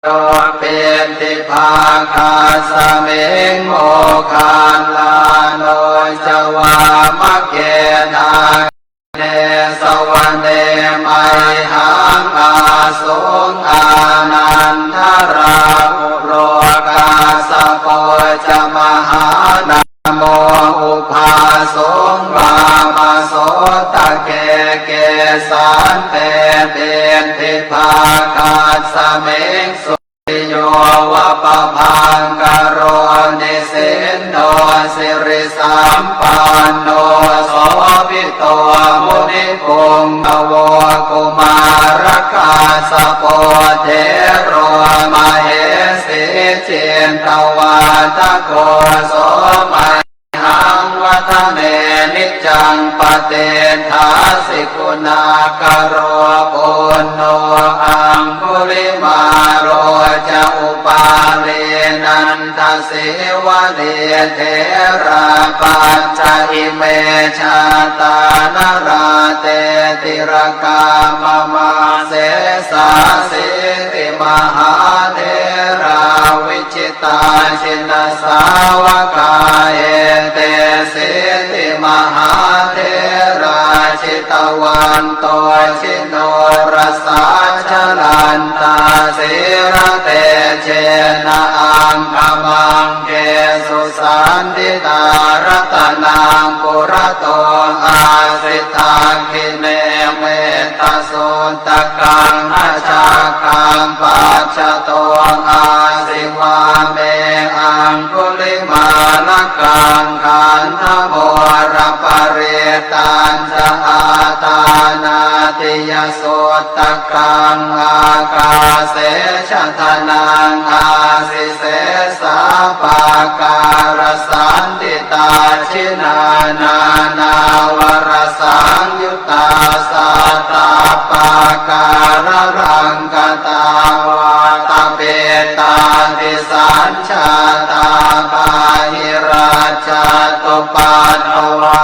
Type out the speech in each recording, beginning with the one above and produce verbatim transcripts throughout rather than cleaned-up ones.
piṭṭhibhāgasmiṃ moggallāno ca vāmake. Dakkhiṇe savane mayhaṃ āsuṃ ānandarāhulo, kassapo ca mahānā mo ubhāsuṃ vāmasotake. Kesante piṭṭhibhāgasmiṃ suriyo va pabhaṅkaro, nisinno sirisampanno sobhito munipuṅgavo. Kumārakassapo thero mahesī cittavādako, so mayhaṃ vadane niccaṃ patiṭṭhāsi guṇākaro. Puṇṇo aṅgulimālo ca upālī nandasīvalī, therā pañca ime jātā nalāṭe tilakā mama. Sesāsīti mahātherā vi jitā jinasāvakā, etesīti mahātherā jitavanto jinorasā, jalantā sīlatejena aṅgamaṅgesu saṇṭhitā. Ratanaṃ purato āsi dakkhiṇe metta suttakaṃ, dhajaggaṃ pacchato āsi vāme aṅgulimālakaṃ. Khandhamoraparittañca āṭānāṭiyasuttakaṃ, ākāse chadanaṃ āsi sesā pākārasaṇṭhitā. Jinā nānāvarasaṃyu ttā sattappākāralaṅkatā, vātapittādisañjātā bāhirajjhattupaddavā,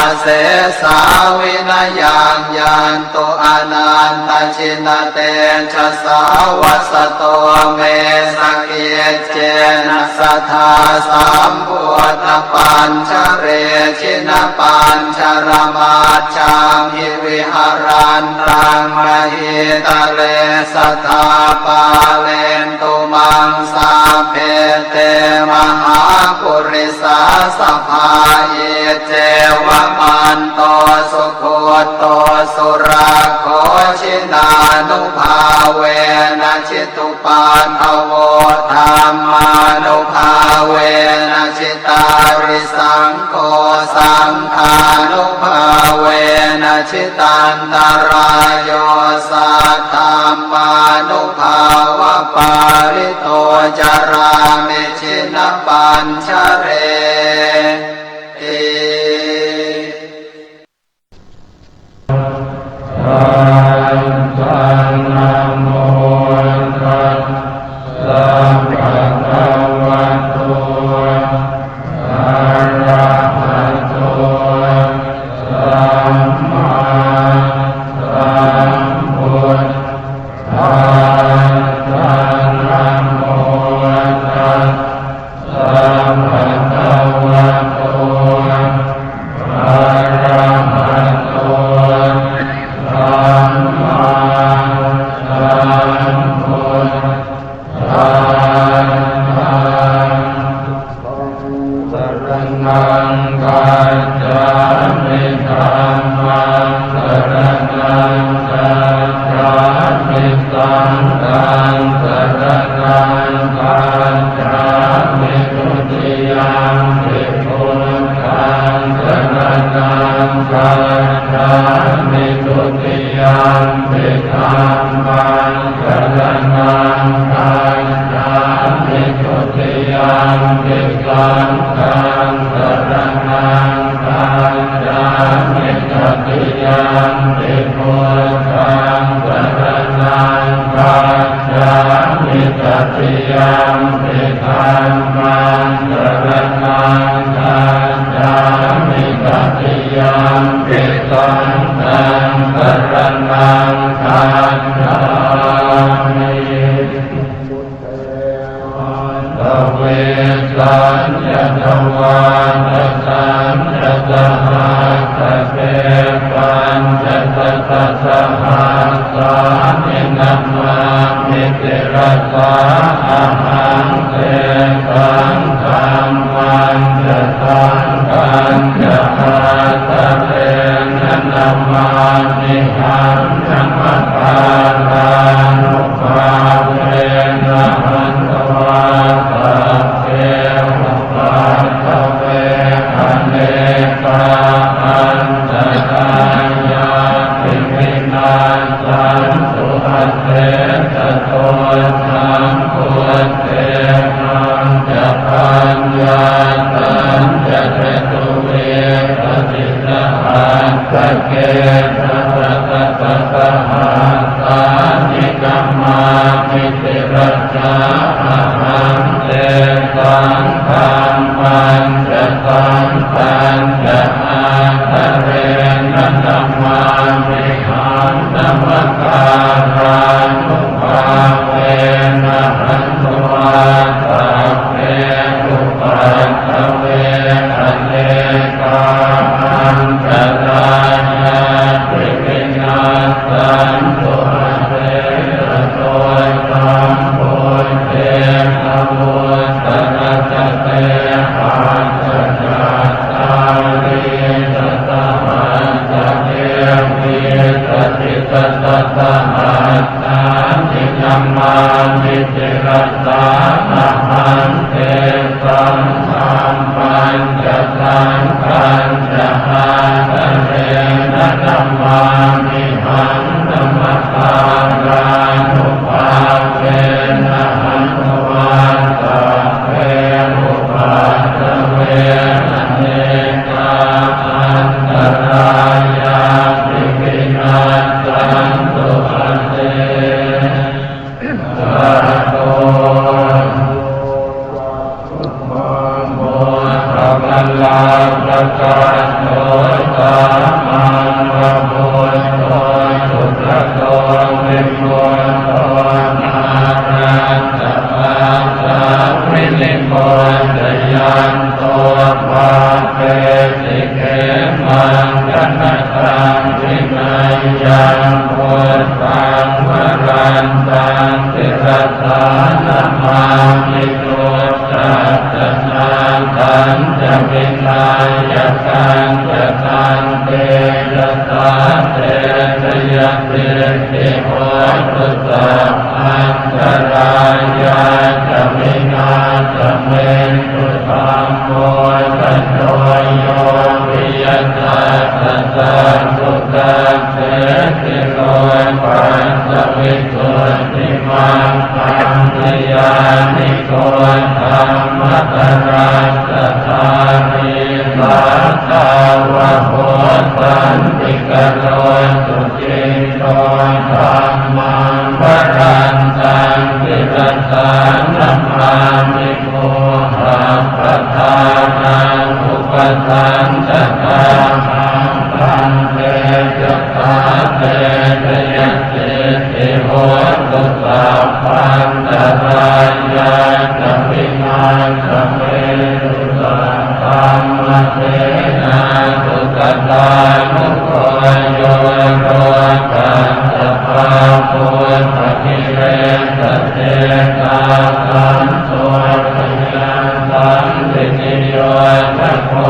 asesā vinayaṃ yantu anantajinatejasā. Vasato me sakic cena sadā sambuddhapañjare, jinapañjaramajjhamhi viharantaṃ mahītale, sadā pālentu maṃ sabbe te mahāpurisāsabhā. Iccevamanto sugutto surakkho, jinānubhāvena jitu paddavo, dhammānubhāvena jitārisaṅgho, saṅghānubhāvena jitantarāyo, saddhammānubhāvapālito carāmi jinapañjareti. Saraṇaṃ gacchāmi. Dhammaṃ saraṇaṃ gacchāmi. Saṅghaṃ saraṇaṃ gacchāmi. Dutiyampi buddhaṃ saraṇaṃ gacchāmi. Dutiyampi dhammaṃ saraṇaṃ gacchāmi. Dutiyampi saṅghaṃ saraṇaṃ gacchāmi. Tatiyampi buddhaṃ saraṇaṃ gacchāmi. Tatiyampi dhammaṃ saraṇaṃ gacchāmi. Tatiyampi saṅghaṃ saraṇaṃ gacchāmi. Aṭṭhavīsañca dvādasañca sahassake pañcasatasahassāni namāmi sirasā ahaṃ. Tesaṃ dhammañca saṅghañca ādarena namāmihaṃ. Namakārānubhāvena hantvā sabbe upaddave anekā antarāyāpi vinassantu asesato. Sambuddhe pañcasatañca catuvīsatisahassake dasasatasahassāni namāmi sirasā ahaṃ. Tesaṃ dhammañca saṅghañca ādarena namāmihaṃ. Namakārānubhāvena hantvā sabbe upaddave anekā antarāyāpi vinassantu asesato. Sambuddhe navuttarasate aṭṭhacattālīsasahassake vīsatisatasahassāni namāmi sirasā ahaṃ. Tesaṃ dhammañca saṅghañca ādarena namāmihaṃ. Namakārānubhāvena hantvā sabbe upaddave anekā antarāyāpi vinassantu asesato. Mokkhamalābhapāṭho sāmaṃ va buddho sugato vimutto mārassa pāsā vinimocayanto pāpesi khemaṃ janataṃ vineyyaṃ. Buddhaṃ varantaṃ sirasā namāmi duggastassa nāthañca vināyakañca tantejasā te jayasiddhi hotu sabbantarāyā ca vināsamentu. Dhammo dhajo yo viya tassa sassukassesi lokassa visuddhimaggaṃ niyyāniko dhammatarassa dhārī sāsā vaho santikaro suciṇṇo. Dhammaṃ varantaṃ sirasā namāmi buddhaṃ pajānaṃ upasaṅkhatāhaṃ. Tantejasā te jayasiddhi hotu sabbantarāyā ca vināsamentu. Saddhammasenā sugatānugo yo lokassa pāpūpakilesajetā santo sayaṃ santiniyojako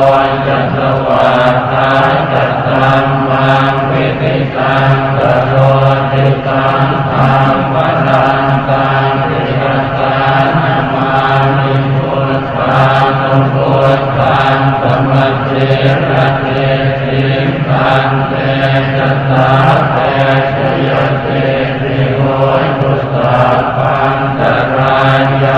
ca svākkhātakammaṃ viditaṃ karoti. Saṅghaṃ varantaṃ sirasā namāmi buddhānubuddhaṃ samasīladiṭṭhiṃ. Tantejasā te jayasiddhi hotu sabbantarāyā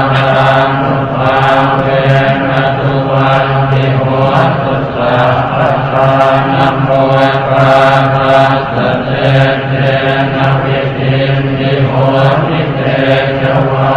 Sabbadukkhānubhāvena suvatthi hotu sabbadā. Namo tathassa tejena vidhimhi homi tejavā.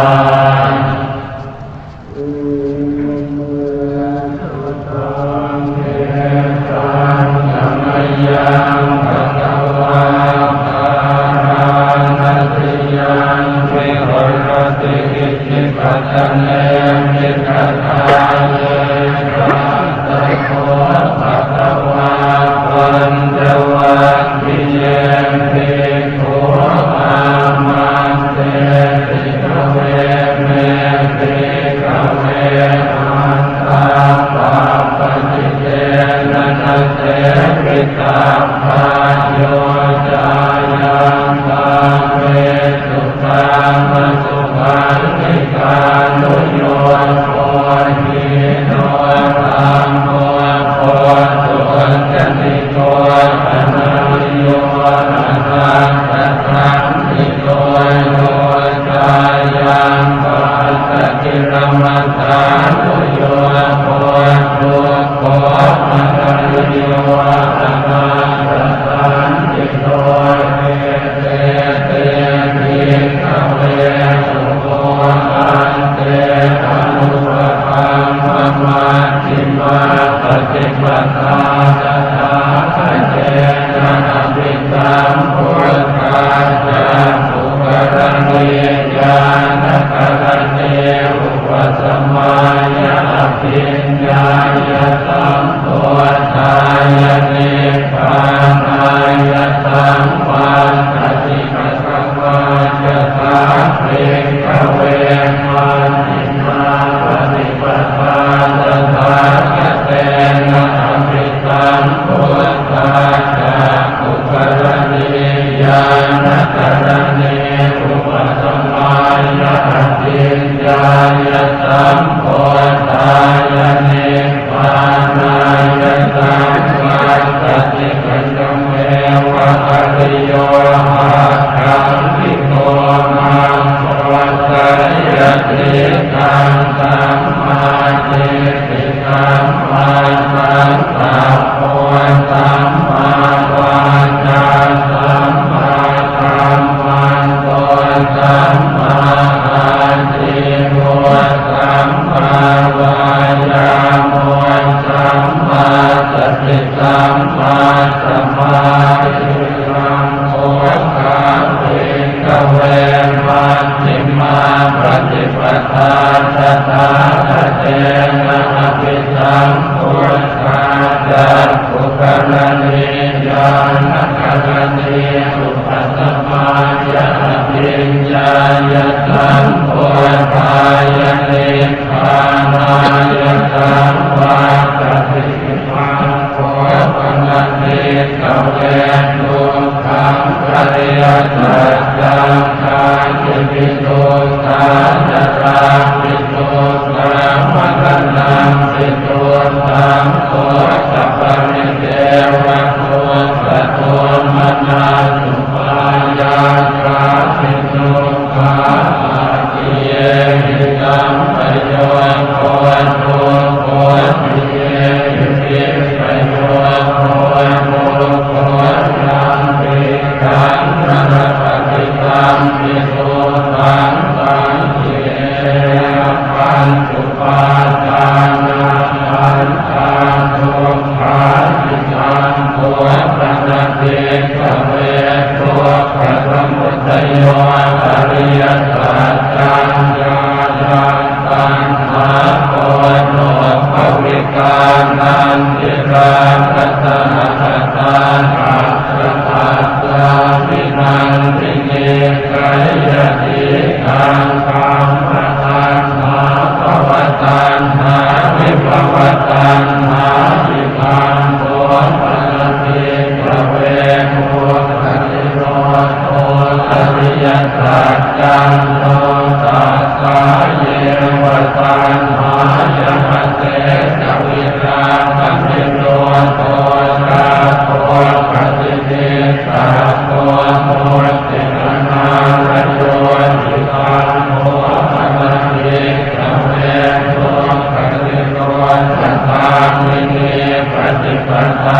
Tathā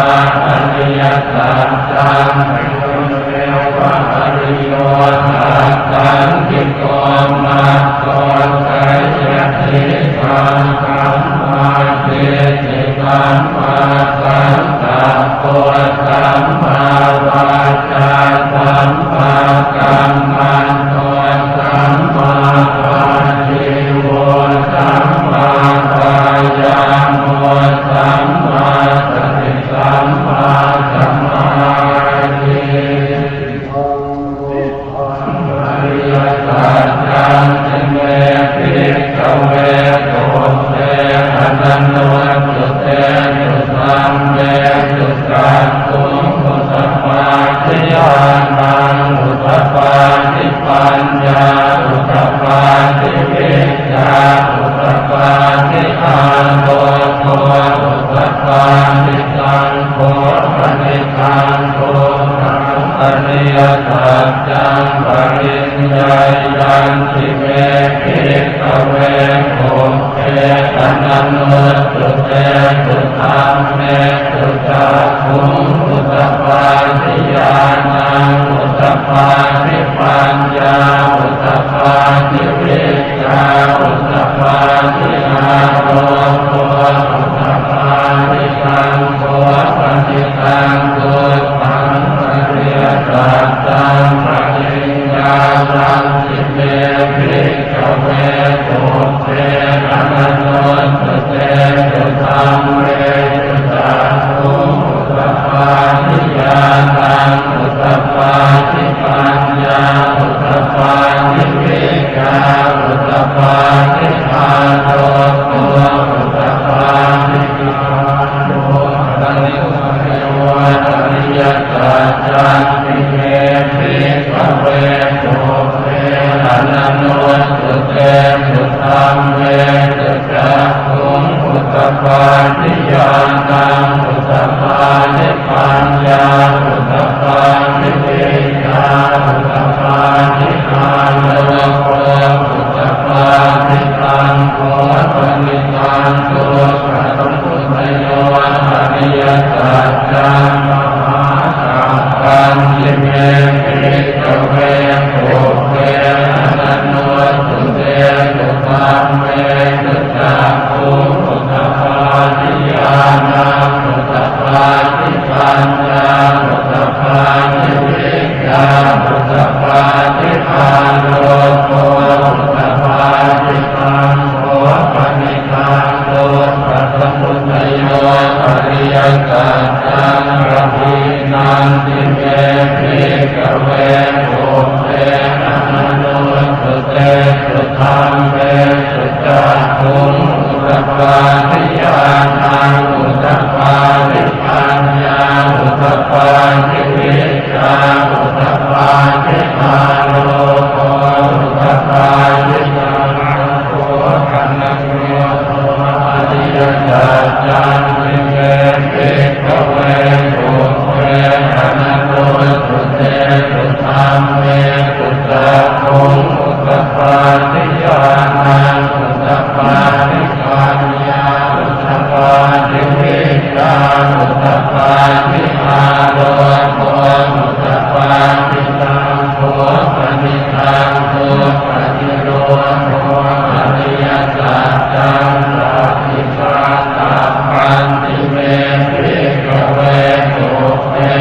ariyasaccaṃ, ariyasaccaṃ, ariyo sacchariko maggo, seyyathīdaṃ, sammādiṭṭhi sammāsaṅkappo sammāvācā sammākammanto sammāājīvo sammāvāyāmo sammāsati sammāsamādhi. Ariyasaccanti me bhikkhave pubbe ananussutesu dhammesu cakkhuṃ udapādi ñāṇaṃ udapādi paññā udapādi vijjā udapādi āloko udapādi. Taṃ kho panidaṃ dukkhaṃ ariyasaccaṃ pariññeyyanti me bhikkhave pubbe ananussutesu dhammesu cakkhuṃ udapādi ñāṇaṃ udapādi paññā udapādi vijjā udapādi āloko udapādi. Taṃ kho panidaṃ dukkhaṃ ariyasaccaṃ pariññātanti me bhikkhave pubbe ananussutesu dhammesu cakkhuṃ udapādi ñāṇaṃ udapādi paññā udapādi vijjā udapādi āloko udapādi. Taṃ kho panidaṃ dukkhaṃ ariyasaccanti me bhikkhave pubbe ananussutesu dhammesu cakkhuṃ udapādi ñāṇaṃ udapādi paññā udapādi vijjā udapādi āloko udapādi. Taṃ kho panidaṃ dukkhasamudayo ariyasaccaṃ pahātabbanti me bhikkhave pubbe ananussutesu dhammesu cakkhuṃ udapādi ñāṇaṃ udapādi paññā udapādi vijjā udapādi āloko udapādi. Taṃ kho panidaṃ dukkhasamudayo ariyasaccaṃ pahīnanti me bhikkhave pubbe ananussutesu dhammesu cakkhuṃ udapādi ñāṇaṃ udapādi paññā udapādi vijjā udapādi āloko udapādi. Taṃ kho panidaṃ dukkhasamudayo ariyasaccanti me bhikkhave pubbe ananussutesu dhammesu cakkhuṃ udapādi ñāṇaṃ udapādi paññā udapādi vijjā udapādi āloko udapādi. Taṃ kho panidaṃ dukkhanirodho ariyasaccaṃ sacchikātabbanti me bhikkhave pubbe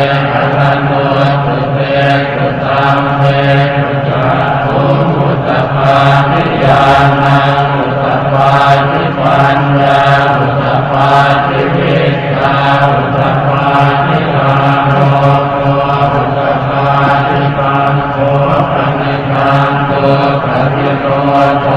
ananussutesu dhammesu cakkhuṃ udapādi ñāṇaṃ udapādi paññā udapādi vijjā udapādi āloko udapādi. Taṃ kho panidaṃ dukkhanirodho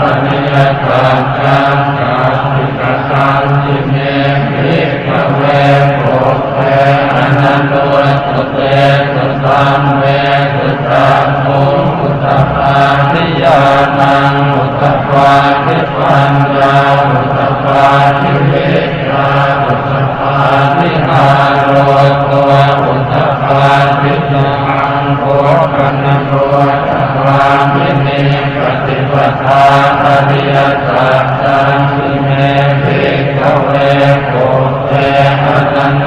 ariyasaccaṃ sacchikatanti me bhikkhave pubbe ananussutesu dhammesu cakkhuṃ udapādi ñāṇaṃ udapādi paññā udapādi vijjā udapādi āloko udapādi. Taṃ kho panirodhagāminī paṭipadā ariyasaccanti me bhikkhave pubbe ananussutesu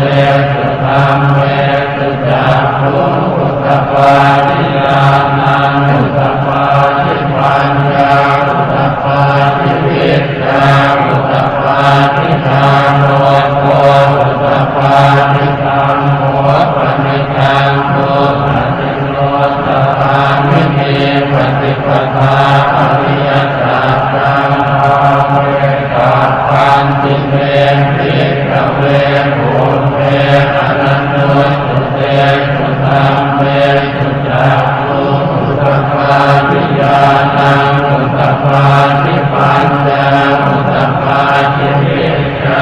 udapādi dhammesu cakkhuṃ udapādi ñāṇaṃ udapādi paññā udapādi vijjā udapādi āloko udapādi. Taṃ kho panidaṃ duṭṭhacirodadhagāminī paṭipadā ariyasaccaṃ bhāvetabbanti me bhikkhave pubbe ananussutesu dhammesu cakkhuṃ udapādi ñāṇaṃ udapādi paññā udapādi vijjā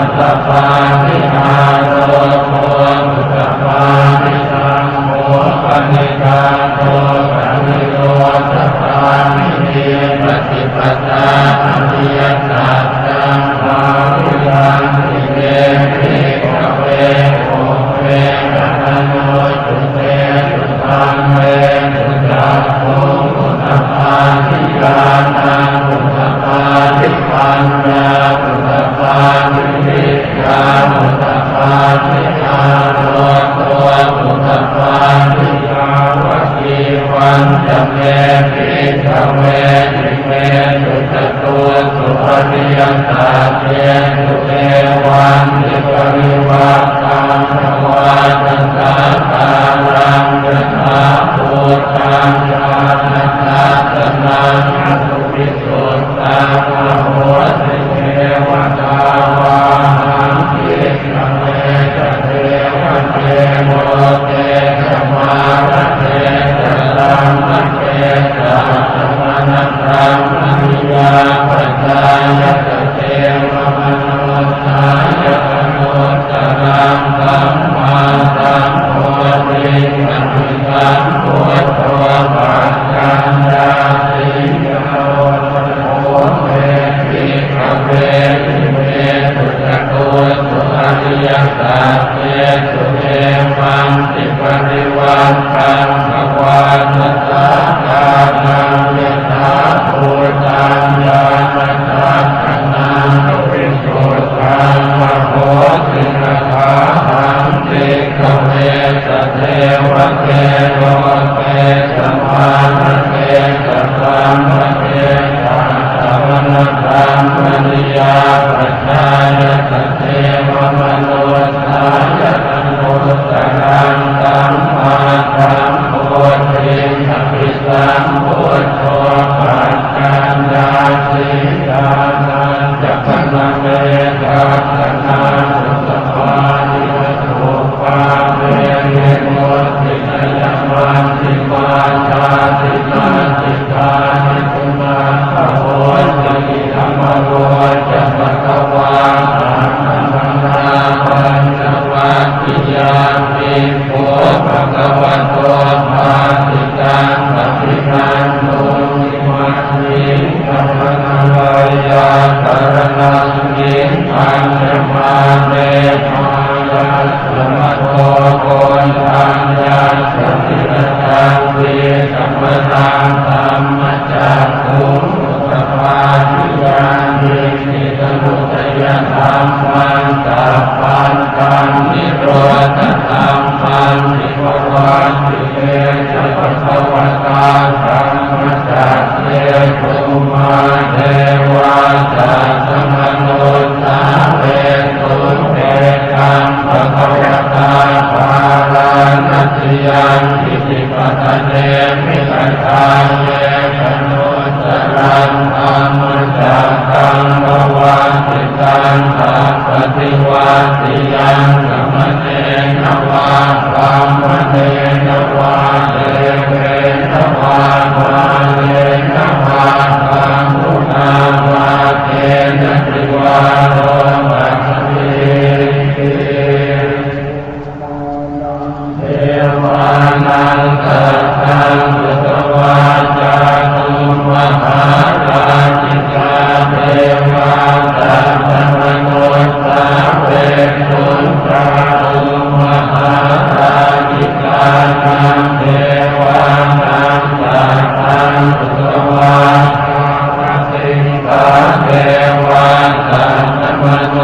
udapādi āloko udapādi. Taṃ kho panidaṃ duṭṭhacirodadhagāminī paṭipadā ariyasaccaṃ bhāvitanti me bhikkhave pubbe ananussutesu dhammesu cakkhuṃ udapādi ñāṇaṃ udapādi paññā udapādi vijjā udapādi āloko udapādi. Yāvakīvañca me bhikkhave imesu catūsu ariyasaccesu evantiparivaṭṭaṃ dvādasākāraṃ yathābhūtaṃ ñāṇadassanaṃ asuvisuddhaṃ ahosi, neva tāvāhaṃ bhikkhave sadevake loke samārake sabrahmake sassamaṇabrāhmaṇiyā pajāya sadevamanussāya anuttaraṃ sammāsambodhiṃ abhisambuddho paccaññāsiṃ. Tato ca kho me bhikkhave imesu catūsu ariyasaccesu evantiparivaṭṭaṃ dvādasākāraṃ yathābhūtaṃ ñāṇadassanaṃ suvisuddhaṃ ahosi, tathāhaṃ bhikkhave sadevake loke samārake sabrahmake sassamaṇabrāhmaṇiyā pajāya sadevamanussāya anuttaraṃ sammāsambodhiṃ abhisambuddho paccaññāsiṃ. Yānañca pana me dassanaṃ udapādi, asuppā me vimutti, nayamajjhimā jāti, natthidāni punabbhavoti. Idamavoca bhagavā. Attamanā pañcavaggiyā bhikkhū bhagavato bhāsitaṃ abhinandunti. Majjhimā pana veyyākaraṇasmiṃ bhaññamāne bālassa mato koṇḍaññassa virajaṃ vītamalaṃ dhammacakkhuṃ udapādi yānīdha samudayadhammaṃ sabbantaṃ nirodhadhammanti. Pavattite ca bhagavatā dhammacakke bhummā devā saddamanussāvesuṃ: etaṃ bhagavatā bārāṇasiyaṃ isipatane migadāye anuttaraṃ dhammacakkaṃ pavattitaṃ appaṭivattiyaṃ samaṇena vā brāhmaṇena vā devena vā mārena vā brahmunā vā kenaci vā lokasminti. Devānaṃ saddaṃ sutvā cātummahārājikā devā saddamanussāvesuṃ. Cātummahārājikānaṃ devānaṃ saddaṃ sutvā tāvatiṃsā devā saddamanu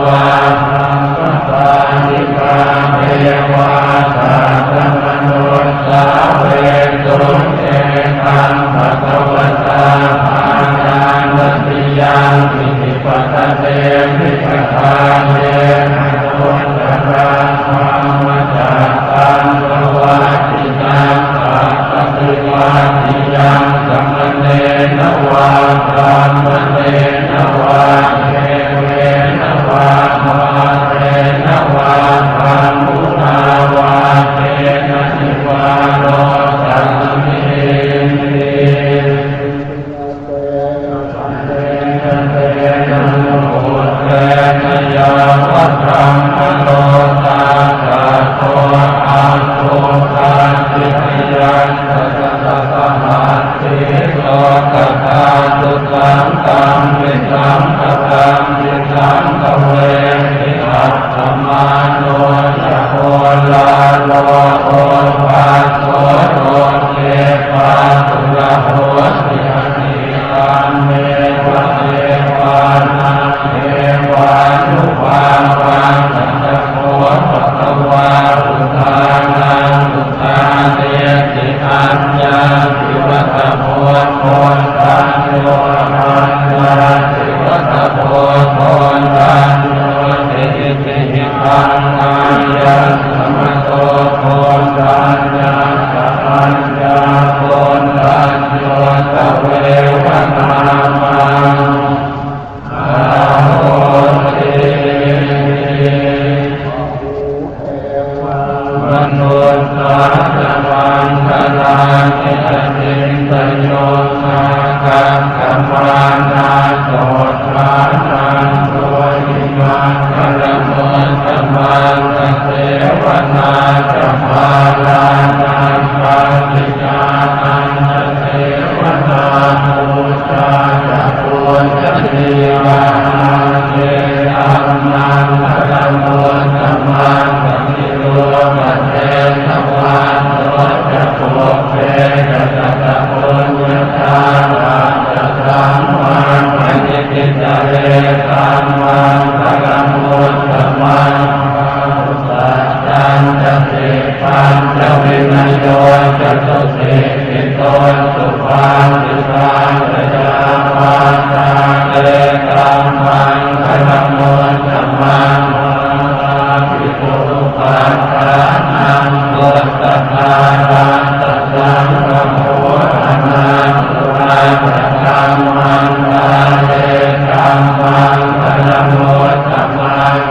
vā dhammapālitā devā saddamanussāvesuṃ: etaṃ bhagavatā bārāṇasiyaṃ isipatane migadāye anuttaraṃ dhammacakkaṃ pavattitaṃ appaṭivattiyaṃ samaṇena vā brāhmaṇena vā devena vā mārena vā brahmunā vā kenaci vā lokasminti. Samāno ca oḷāro obhāso loke pāturahosi atikkammeva devānaṃ devānubhāvaṃ. Atha kho bhagavā udānaṃ udānesi: aññāsi vata bho koṇḍañño, aññāsi vata bho koṇḍaññoti. Itihidaṃ āyasmato koṇḍaññassa paññākoṇḍañño tveva nāmaṃ ahosīti. Manussā ca maṅgalāni acintayuṃ, ākaṅkhamānā sotthānaṃ brūhi maṅgalamuttamaṃ. Asevanā ca bālānaṃ paṇḍitānañca sevanā, pūjā ca pūjanīyānaṃ etammaṅgalamuttamaṃ. Paṭirūpadesavāso ca pubbe ca katapuññatā, tassa dhammāpaṭidhi ca etammaṅgalamuttamaṃ. Bāhusaccañca sippañca vinayo ca susikkhito, subhāsitā ca yā vācā etammaṅgalamuttamaṃ. Mātāpituupaṭṭhānaṃ puttadārassa saṅgaho, anākulā ca kammantā etammaṅgalamuttamaṃ.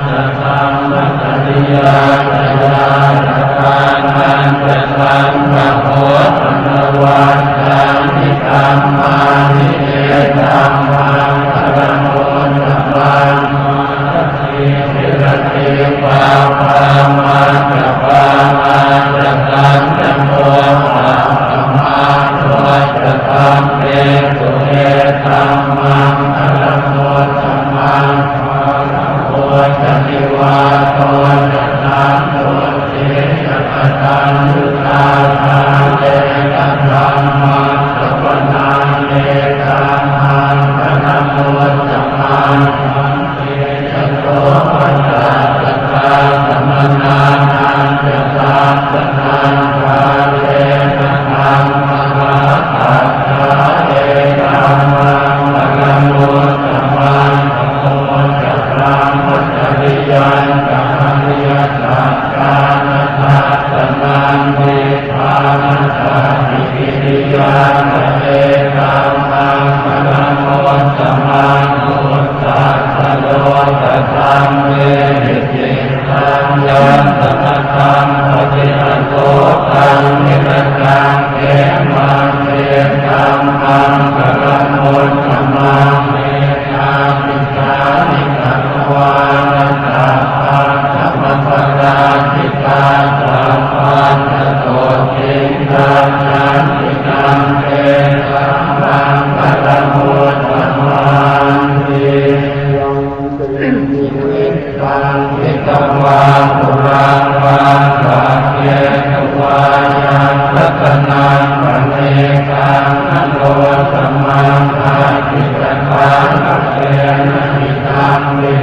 Dānañca dhammacariyā ca ñātakānañca saṅgaho, anavajjāni kammāni etammaṅgalamuttamaṃ. Āratī viratī pāpā majjapānā ca saññamo, appamādo ca dhammesu etammaṅgalamuttamaṃ. Gāravo ca nivāto ca santuṭṭhī ca kataññutā, kālena dhammassavanaṃ etammaṅgalamuttamaṃ. Khantī ca sovacassatā samaṇānañca dassanaṃ, kālena dhammasākacchā etammaṅgalamuttamaṃ. Tapo ca brahmacariyañca ariyasacchāna dassanaṃ, nibbānasacchikiriyā ca etammaṅgalamuttamaṃ. Phuṭṭhassa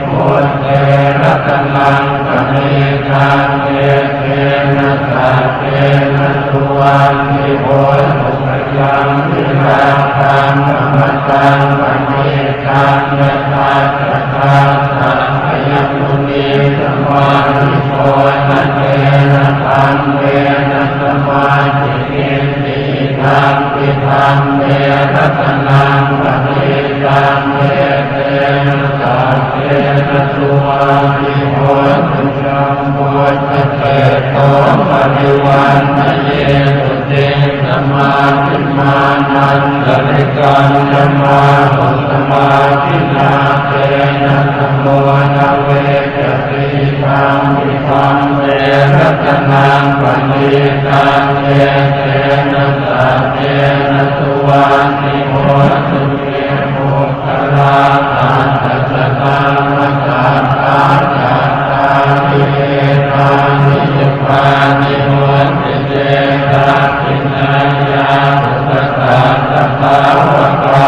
Buddhe ratanaṃ paṇītaṃ, etena saccena suvatthi hotu. Khayaṃ virāgaṃ amataṃ paṇītaṃ, yadajjhagā sakyamunī samāhito, na tena dhammena samatthi kiñci. Idampi dhamme ratanaṃ paṇītaṃ, etena saccena suvatthi hotu. Jambujjaseṭṭho parivaṇṇayī suciṃ, samādhimānantarikaññamāhu, samādhinā tena samo na vijjati. Idampi dhamme ratanaṃ paṇītaṃ, etena saccena suvatthi hotu. Ye puggalā aṭṭha sataṃ pasatthā, cattāri etāni yugāni honti, te dakkhiṇeyyā sugatassa sāvakā,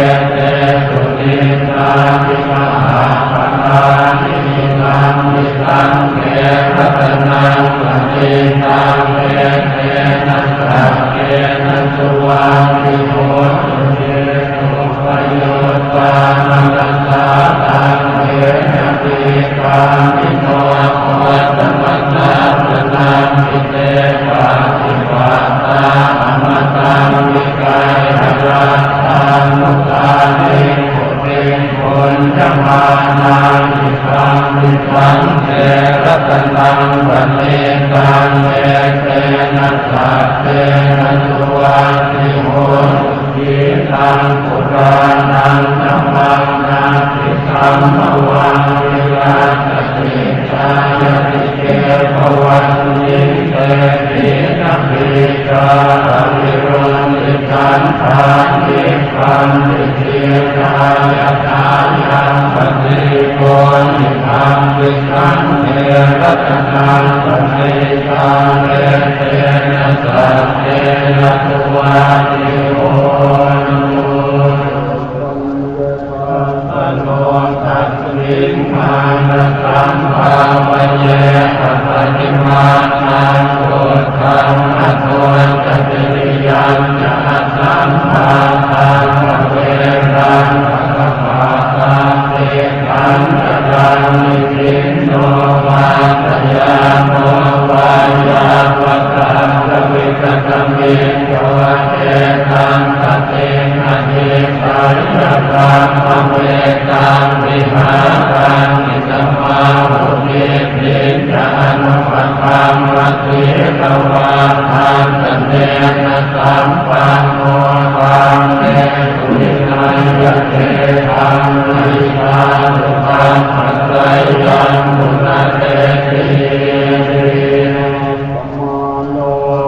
etesu dinnāni mahapphalāni. Idampi saṅghe ratanaṃ paṇītaṃ, etena saccena suvatthi hotu. Ye dukkhayu ṭṭā manasā daḷhena, nikkāmino gotamasāsanamhi, te pattipattā amataṃ vigayha, laddhā mudhā nibbutiṃ bhuñjamānā. Idampi saṅghe ratanaṃ paṇītaṃ, etena saccena suvatthi hotu. Khīṇaṃ purāṇaṃ navaṃ natthi sambhavaṃ, virattacittāyatike bhavasmiṃ, te khīṇabījā avirūḷhichandā, nibbanti dhīrā yathāyampadīpo. Idampi saṅghe ratanaṃ paṇītaṃ, etena saccena suvatthi hotu. Sambhāvaye aparimāṇaṃ, uddhaṃ adho ca tiriyañca, asambādhaṃ averaṃ asapattaṃ. Tiṭṭhañcaraṃ nisinno vā, sayāno vā yāvatassa vigatamiddho, etaṃ satiṃ adhiṭṭheyya, brahmametaṃ vihāraṃ idhamāhu. Diṭṭhiñca anupagamma sīlavā, dassanena sampanno, kāmesu vineyya gedhaṃ, na hi jātu gabbhaseyyaṃ punaretīti.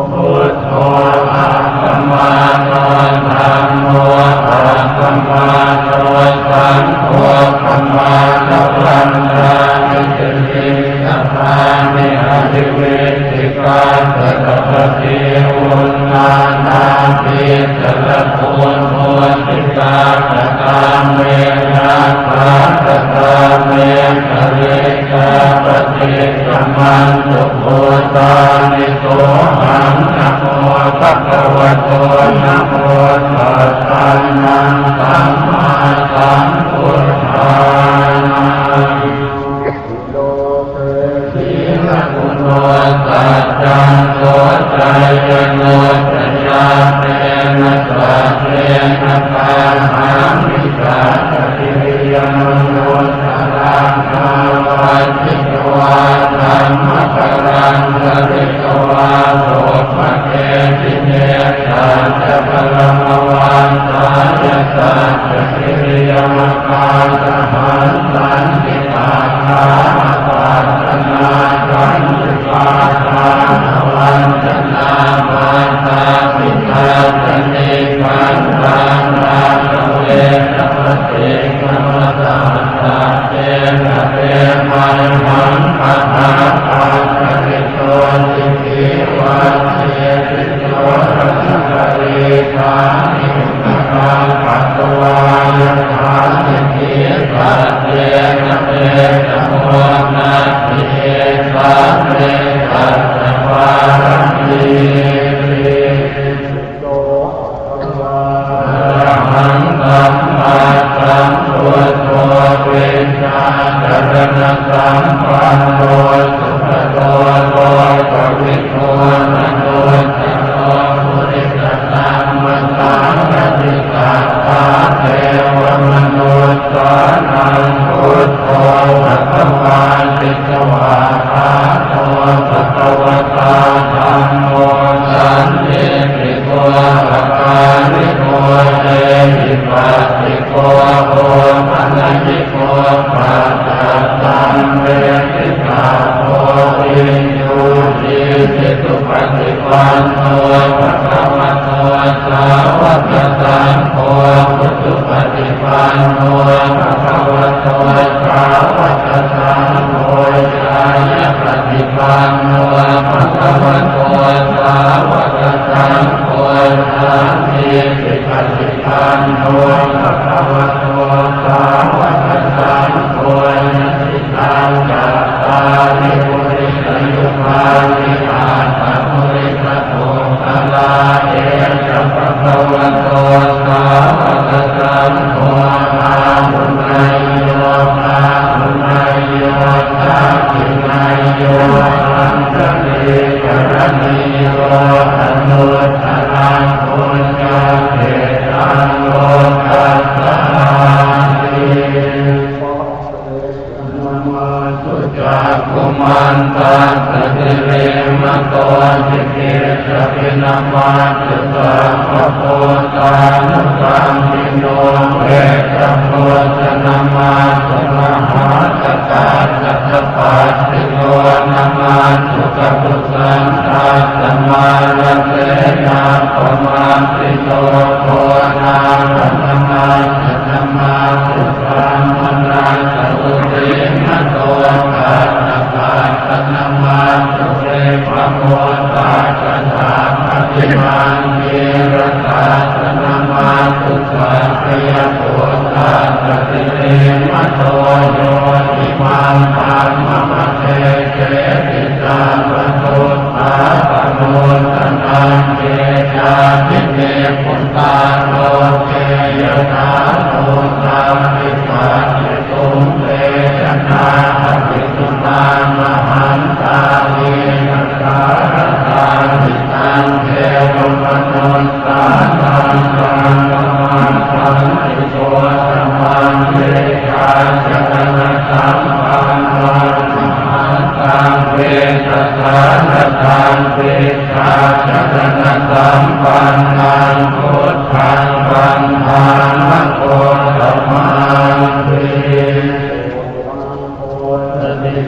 Buddho appamāṇo, dhammo appamāṇo, saṅgho pamāṇavantāni, siriṃsapāni, girisikharataṭe, uṇṇānābhī sarabū mūsikā, katā me rakkhā, katā me karīkā, paṭikkamantu bhūtāni, sohaṃ namo bhagavato, namo sattannaṃ sammāsambuddhānaṃ. Loke sīlaguṇo saccanto, jayya nocchayā tena saccena, kāhaṃ micchāsakiriyamanussaraṃ, āvajjitvā dhammabalaṃ, jalitvā duggate jine, saccabalamavassāya, saccakiriyamakāsahaṃ. Santi pakkhā apattanā, santi pādānavañcanā, mātā pitā ca nikkhantā, rāgaveda paṭikkama. Sahaccena te mayhaṃ, atha paccariso sikhī, vajjī ti soḷasa karīsāni, katvā yathā nithi, tattena me samo natthi, esā me tassa pāramī. Arahaṃ sammāsambuddho vijjācaraṇasampanno sugato lokavidū anuttaro purisadammasārathi satthā devamanussānaṃ buddho bhagavāti. Svākkhāto bhagavatā dhammo sandiṭṭhiko akāliko ehipassiko opanayiko paccattaṃ veditabbo viññūhīti. Supaṭipanno bhagavato sāvakasaṅgho, ujupaṭipanno bhagavato sāvakasaṅgho, ñāyapaṭipanno bhagavato sāvakasaṅgho, sāmīcipaṭipanno bhagavato sāvakasaṅgho, yadidaṃ cattāri purisayugāni aṭṭha purisapuggalā, esa bhagavato sāvakasaṅgho āhuneyyo pāhuneyyo dakkhiṇeyyo añjalikaraṇīyo anuttaraṃ puññakkhettaṃ lokassāti. Namatthu cakkhumantassa sirīmato, sikhissapi namatthu sabbabhūtānukampino, pettabhussa namatthu mahāsaṭṭhassa sabbasiddho, namatthu kakusandhassa mārasenappamaddito, gonāganamassa namatthu brāhmaṇassa usīmato, kassapassa namatthu vippamuttassa sabbadhimaṃ, kīlasassa namatthu sakyaputtassa sirīmato, yo imaṃ dhammamadesesi sabbadukkhāpanūdanaṃ, ye cāpi nibbutā loke yathābhūtaṃ vipassituṃ, te janā aviruḷhā mahantā vītasāradā, hitaṃ devamanussānaṃ saṅghamā saṇṭhito. Samaṃ vijjācaraṇasampannaṃ mahantaṃ vītasāradaṃ, vijjācaraṇasampannaṃ buddhaṃ vandāma gotamaṃ.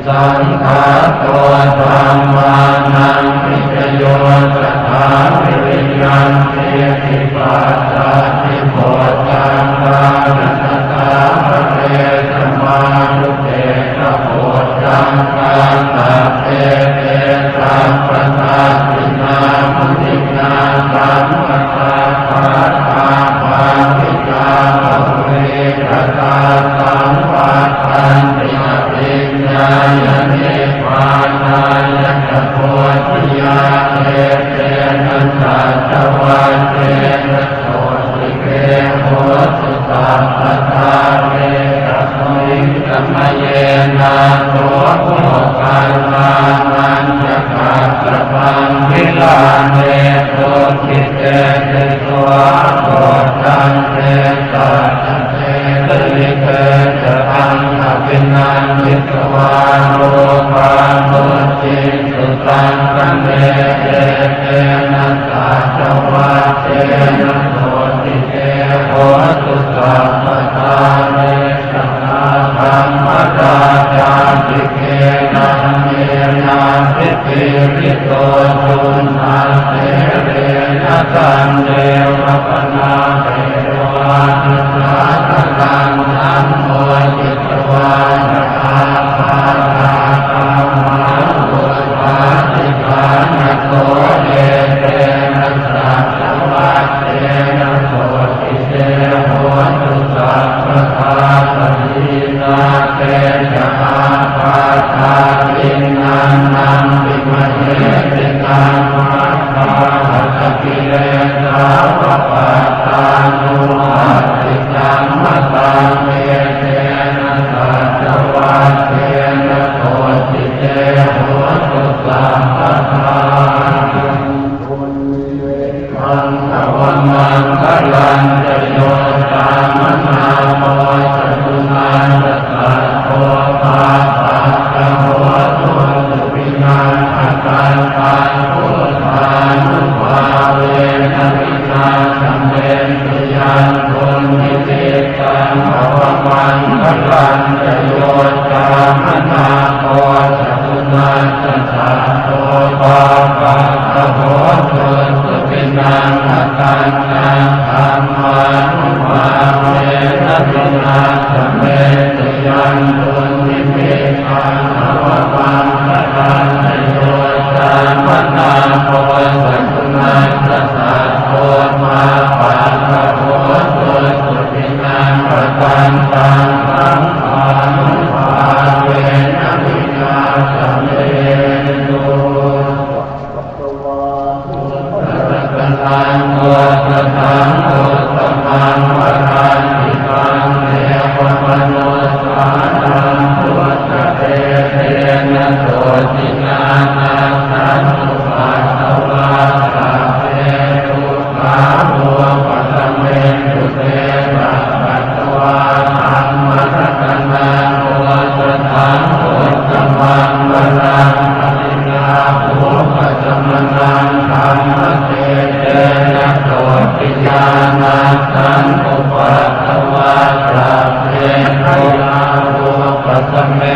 Satisaṅkhāto dhammānaṃ vicayo tathā, viriyampītipassaddhi bojjhaṅgānaṭṭhaṃ pare, samādhupekkhabojjhaṅgā sabbe te sabbadassinā, muninā sammadakkhātā bhāvitā bahulīkatā, saṃvattanti abhiññāya nibbānāya ca bodhiyā. Etena saccavajjena sotthi te hotu sabbadā. Ekasmiṃ samaye nātho moggallānañca kassapaṃ gilāne dukkhite disvā bojjhaṅge satta desayi. Te ca taṃ abhinanditvā rūpā mucciṃsu taṅkhaṇe. Etena saccavajjena sotthi te hotu sabbadā. Issarā dhammarājāpi gelaññenābhipīḷito, suṇṇattherena taññeva bhaṇāpetvāna sādaraṃ, sammoditvāna ābādhā tamhā vuṭṭhāsi ṭhānaso. Etena saccavajjena sotthi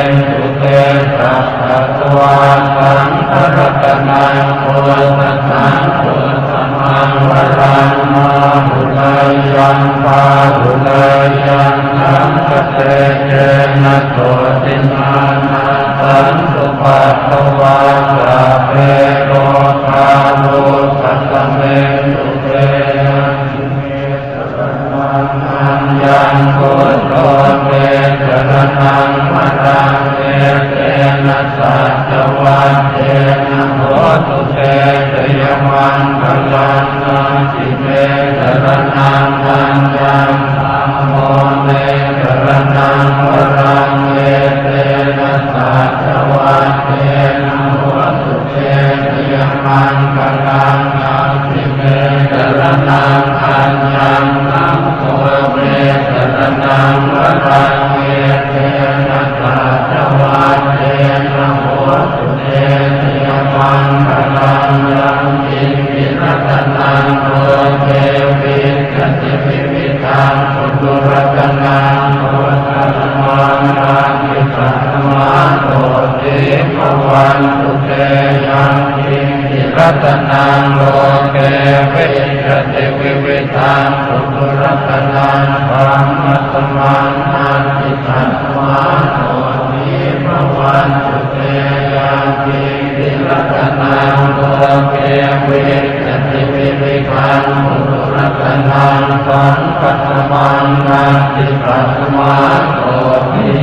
sute. Sabbasavāsaṃ saratanaṃ buddhasaṃ uttamaṃ varaṃ, āhuneyyaṃ pāhuneyyaṃ, saṅghatejena sotthinā, nassantupaddavā sabbe, rogā vūpasamentu te. Natthi me saraṇaṃ aññaṃ, buddho me saraṇaṃ varaṃ, etena saccavajjena hotu te jayamaṅgalaṃ. Natthi me saraṇaṃ aññaṃ, dhammo me saraṇaṃ varaṃ, etena saccavajjena hotu te jayamaṅgalaṃ. Natthi me saraṇaṃ aññaṃ, saṅgho me saraṇaṃ varaṃ, etena saccavajjena hotu te jayamaṅgalaṃ. Yaṅkiñci ratanaṃ loke vijjati vividhaṃ puthu, ratanaṃ buddhasamaṃ natthi, tasmā sotthī bhavantu te. Yaṅkiñci ratanaṃ loke vijjati vividhaṃ puthu, ratanaṃ dhammasamaṃ natthi, tasmā sotthī bhavantu te. Yaṅkiñci ratanaṃ loke vijjati vividhaṃ puthu, ratanaṃ saṅghasamaṃ natthi, tasmā sotthī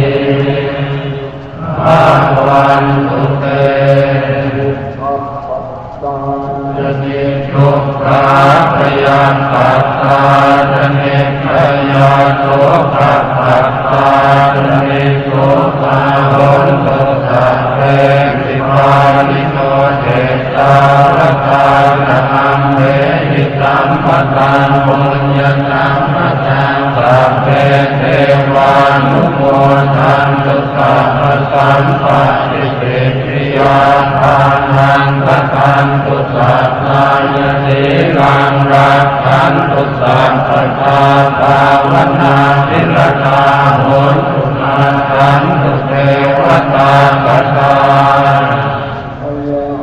bhavantu te. Dukkhappattā ca niddukkhā, bhayappattā ca nibbhayā, sokappattā ca nissokā, hontu sabbepi pāṇino. Ettāvatā ca amhehi, sambhataṃ puññasampadaṃ, sabbe devānumodantu sabbasampattisiddhiyā. Dānaṃ dadantu saddhāya, sīlaṃ rakkhantu sabbadā, bhāvanābhiratā hontu, nassantu devatāgatā. Ayaṃ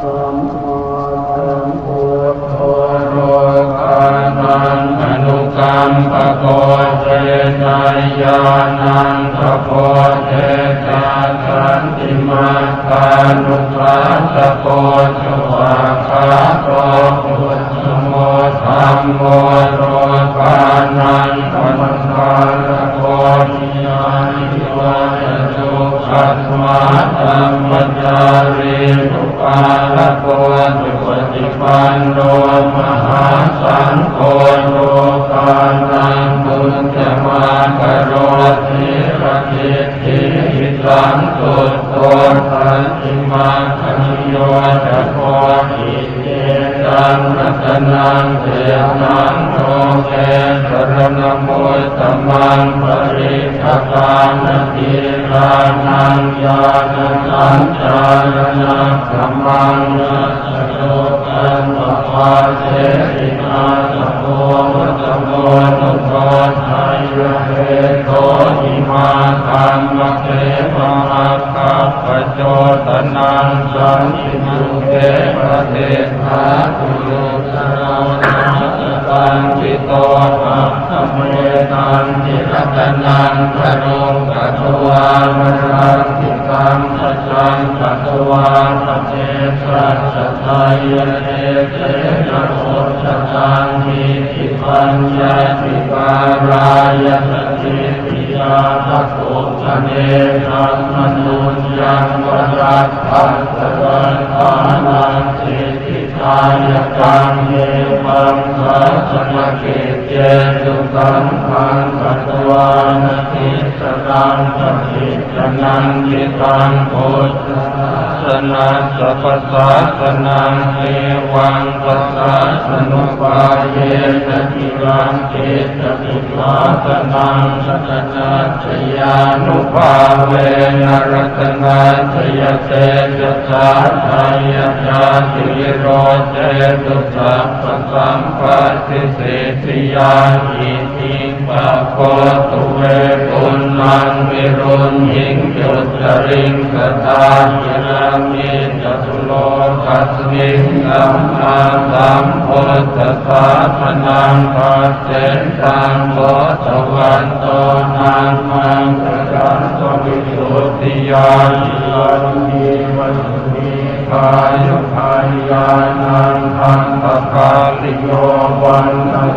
sammāsambuddho, lokānaṃ anukampako, veneyyānaṃ sabbo, seṭṭho santimā- kānukassako, svākkhāto uttamo dhammo, lokānaṃ pamaṅgalāko, niyānikasajo, kasmā dhammacarī upādako, supaṭipanno mahāsaṅgho, lokānaṃ puññamakaro, sīladi- ṭṭhihi saṅkhutto, santimaggamiyojako, iccesaṃ ratanaṃ seshaṃ, loke saraṇamuttamaṃ. Pariṭṭhakānatītānaṃ, ñāṇasañcāraṇakkamaṃ, dasalokaṃ pabbājeti, āsavo vasamāsabho, seyyathīdho, imā dhammakhemā, maggappacodesaṃ, santike patiṭṭhāsi, ujukamakasaṃvito, akkame sannirāsanaṃ, karuṃ katvā balaṃ, sitaṃ pajaṃ katvā, padesassa seyyathe, tena uddhaṃ kiñcipaññāti, kārāya sadiṭṭhiyā, paccuppane samanussava, sabbattha sattānaṃ siddhi- kāyakaṃ, evaṃ sāsanakiccesu, saṅghaṃ katvāna, tissaraṃ paṭiccanaṃ, khippaṃ puttāya ratanattha pasāsanaṃ, evaṃ pasāsanupāyena ciraṃ tiṭṭhati sāsanaṃ. Ratanattayānubhāvena ratanattayatejasā, jaya jātivirocetu sabbasampattisiddhiyā. Iti pako tuve puṇṇaṃ viruḷhiṃ uttariṃ sadā, ciraṃ ṭhitā ca lokasmiṃ sammāsambuddhasāsanaṃ. Tassetaṃ sotavanto dhammaṃ sakkatvā visuddhiyā, ciraṃ jīvasi dīghāyu. Jayānandaṃ pahāti yo vaṇṇaṃ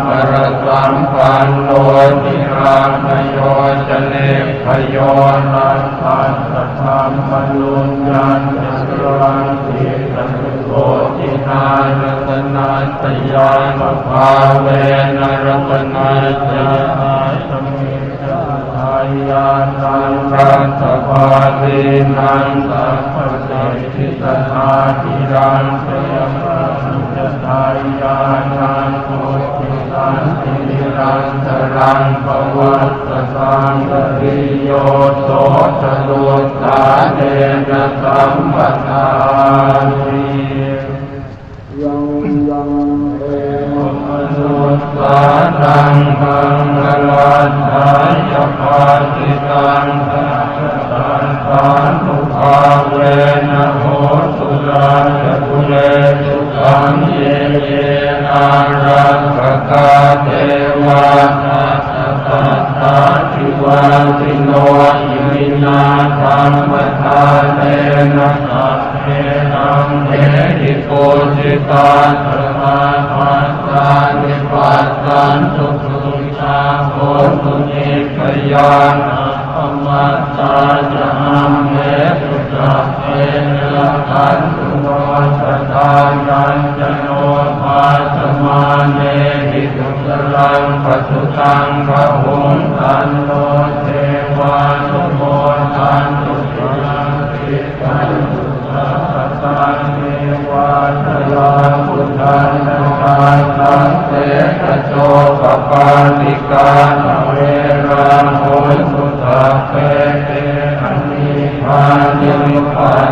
varasampanno, jinādayo ca nibbayo, tattha dhammanuññatha, ciraṃ ṭhitā ca socinā. Ratanattayānubhāvena ratanattayasā, jayānandaṃ sabbadīnaṃ sabbasiddhisadā, ciraṃ rakkhasu ca jayānandaṃ, vuḍḍhisaṅghinirantaraṃ pavatthasaṅgati. Yo soṭhatuṭṭhānena sabbadāni, yaṃ yaṃ devamanussānaṃ maṅgalāṭṭhāya bhāsitaṃ, sabbadassanubhāvena hotu, rājagure sukhaṃ. Ye ye ārakkhakā devā, satta sattādhivāsino, iminā dhammadānena sabbe, amhehi pūjitā, sadā bhadrāni passantu, sukhitā hontu nibbhayā. Appamattā ca amhesu, sabbe rakkhantu no sadā, yañca no bhāsmānehi kutaṃ pasuṃ, taṃ gahuṃ taṃ no devānumodantu, ciraṃ tiṭṭhantu sabbadā, devā ca yā mudhā ca, saṅkhasaññatā ca santike ca, sabbe pāṇino parittaṃ, sabbe te anekā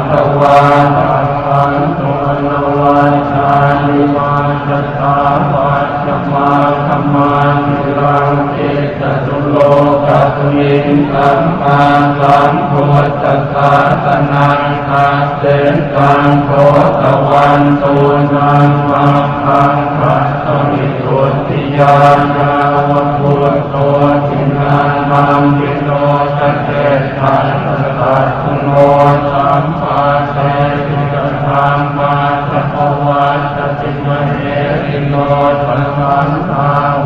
anubhavantu, sabbaṃ sotthāya navaṃ jātu, majjhattā vajjamāgamā, ciraṃ tiṭṭhatu lokasmiṃ, sammāsambuddhasāsanaṃ. Tassetaṃ sotavanto dhammaṃ sakkatvā visuddhiyā, yāva buddho jinathampi lokadhātā, sattā guṇo sampāsetu, saddhammattha pavattati, mahesino pasaṃ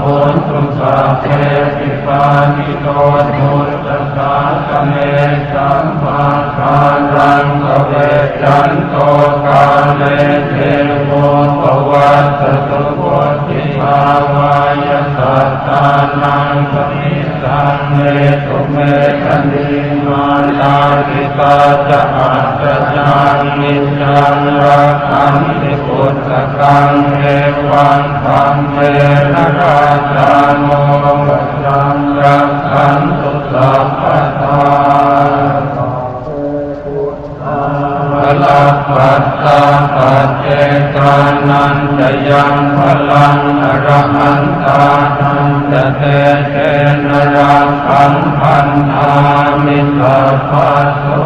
hontu, sabbepi pāṇino buddhasāsane. Sammā dhāraṃ pavecchanto, kāle devo pavassatu, vuḍḍhibhāvāya sattānaṃ, samiddhaṃ netu medaniṃ. Mātā pitā ca atrajaṃ, niccaṃ rakkhanti put takaṃ, evaṃ dhammena rājāno pajaṃ rakkhantu sabbadā. Balappattā paccekānañca yaṃ balaṃ, arahantānañca tejena rakkhaṃ bandhāmi sabbaso.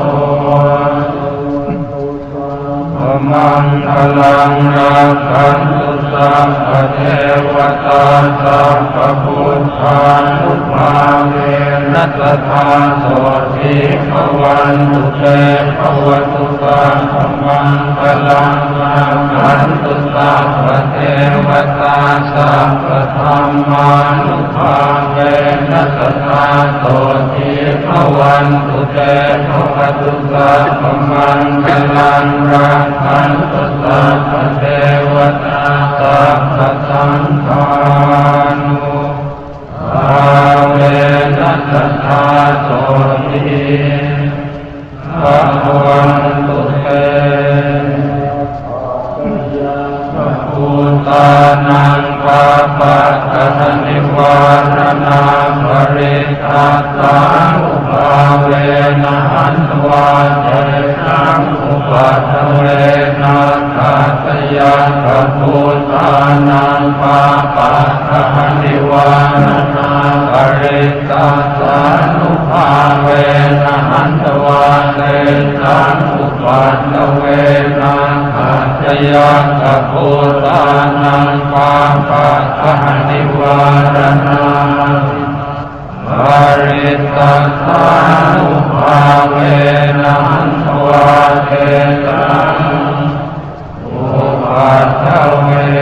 Maṅgalaṃ rakkhantu sabbadevatā, sabbabuddhānubhāvena sadā sotthī bhavantu te. Bhavatu sabbamaṅgalaṃ, rakkhantu sabbadevatā, sabbadhammānubhāvena sadā sotthī bhavantu te. Bhavatu sabbamaṅgalaṃ, rakkhantu sabbadevatā, sabbasaṅghānubhāvena sadā sotthī bhavantu te. hantvā tesaṃ upaddave, nakkhattayakkhabhūtānaṃ pāpaggahanivāraṇā, parittassānubhāvena hantvā tesaṃ upaddave, nakkhattayakkhabhūtānaṃ pāpaggahanivāraṇā, parittassānubhāvena hantvā tesaṃ upaddave.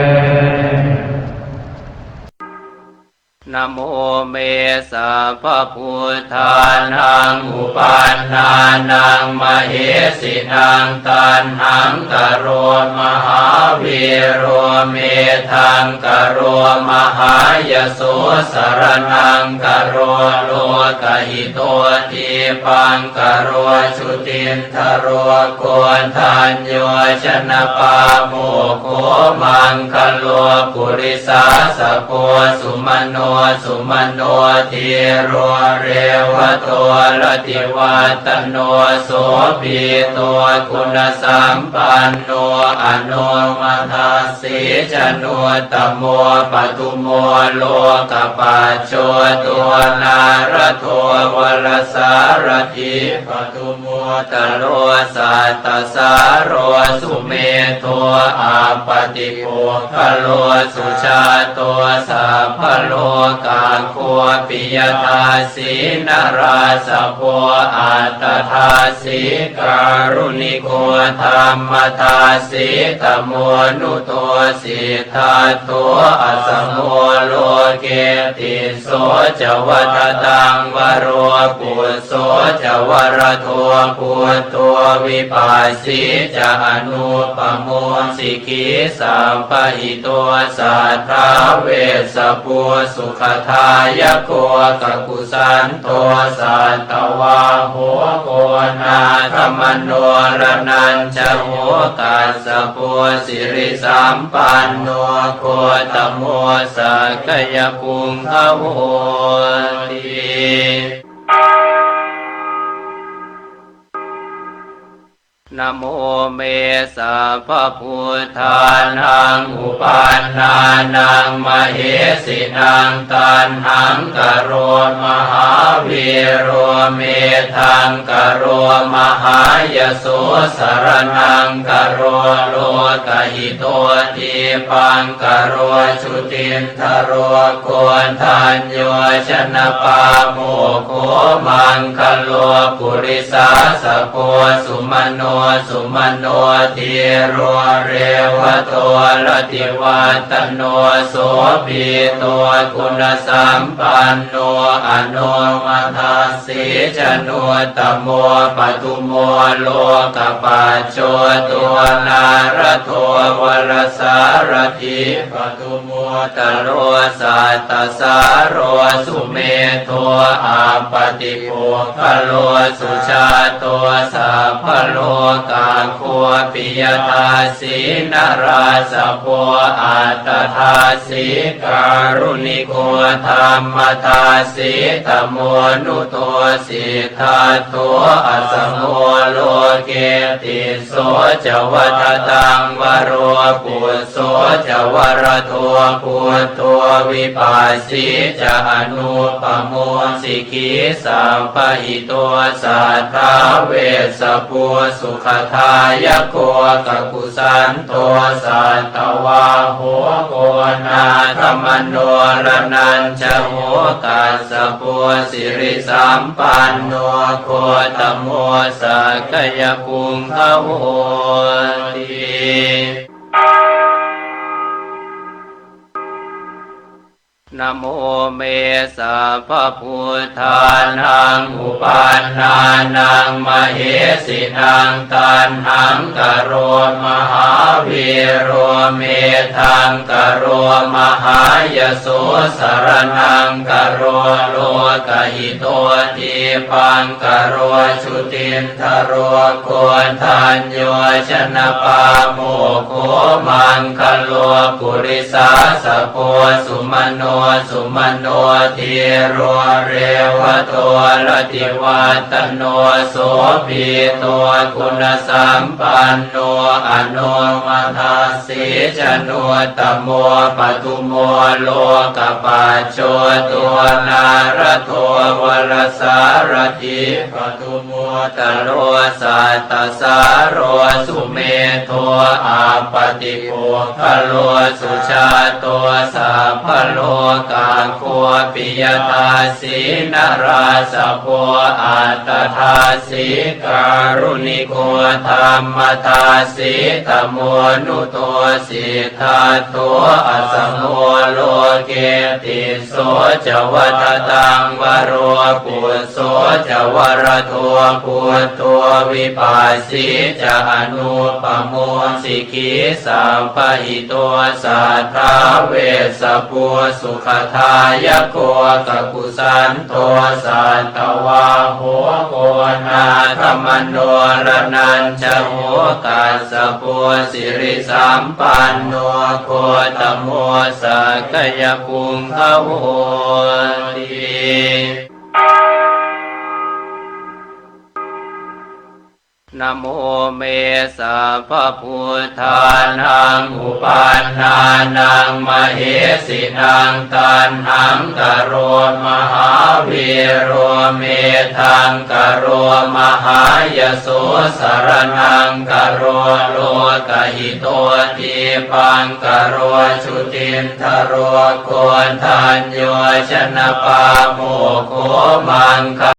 Namo me sabbabuddhānaṃ uppannānaṃ mahesinaṃ, taṇhaṅkaro mahāvīro, medhaṅkaro mahāyaso, saraṇaṅkaro lokahito, dīpaṅkaro jutindharo, koṇḍañño janapāmokkho, maṅgalo purisāsabho, sumano sumano dhīro, revato rativaḍḍhano, sobhito guṇasampanno, anomadassī januttamo, padumo lokapajjoto, nārado varasārathī, padumo taro sattasāro, sumedho appaṭipuggalo, sujāto sabbalokaggo, piyadassī narāsabho, atthadassī kāruṇiko, dhammadassī tamonudo, siddhattho asamo loke, tisso ca vadataṃ varo, pus so ca varado buddho, vipassī ca anūpamo, sikhī sabbahito satthā, vessabhū sukhadāyako, kakusandho satthavāho, koṇāgamano raṇañjaho, kassapo sirisampanno, gotamo sakyapuṅgavo ti. Namo me sabbabuddhānaṃ uppannānaṃ mahesinaṃ, taṇhaṅkaro mahāvīro, medhaṅkaro mahāyaso, saraṇaṅkaro lokahito, dīpaṅkaro jutin dharo, koṇḍañño janapāmokkho, maṅgalo purisāsabho, sumano sumano dhīro, revato rativaḍḍhano, sobhito guṇasampanno, anomadassī januttamo, padumo lokapajjoto, nārado varasārathī, padumo taro sattasāro, sumedho appaṭipuggalo, sujāto sabbalokaggo, piyadassī narāsabho, atthadassī kāruṇiko, dhammadassī tamonudo, siddhattho asamo loke, tisso ca vadataṃ varo, pus so ca varado buddho, vipassī ca anūpamo, sikhī sabbahito satthā, vessabhū sukhadāyako, kakusandho satthavāho, koṇāgamano raṇañjaho, kassapo sirisampanno, gotamo sakyapuṅgavo ti. Namo me sabbabuddhānaṃ uppannānaṃ mahesinaṃ, taṇhaṅkaro mahāvīro, medhaṅkaro mahāyaso, saraṇaṅkaro lokahito, dīpaṅkaro jutin dharo, koṇḍañño janapāmokkho, maṅgalo purisāsabho, sumano sumano dhīro revato rativaḍḍhano sobhito guṇasampanno anomadassī januttamo padumo lokapajjoto nārado varasārathī padumo taro sattasāro sumedho appaṭipuggalo sujāto sabbalokaggo piyadassī narāsabho attadassī kāruṇiko dhammadāssī tamonudo siddhatto asamo loke tisso ca vadataṃ varo pus so ca varado buddho vipassī ca anūpamo sikhī sabbahito satthā vessabhū sukhadāyako kakusanto satthavāho konāgamano raṇañjaho kassapo sirisampanno gotamo sakyapuṅgavo ti. Namo me sabbabuddhānaṃ uppannānaṃ mahesinaṃ taṇhaṅkaro mahāvīro medhaṅkaro mahāyaso saraṇaṅkaro lokahito dīpaṅkaro jutindharo koṇḍañño janapāmokkho maṅga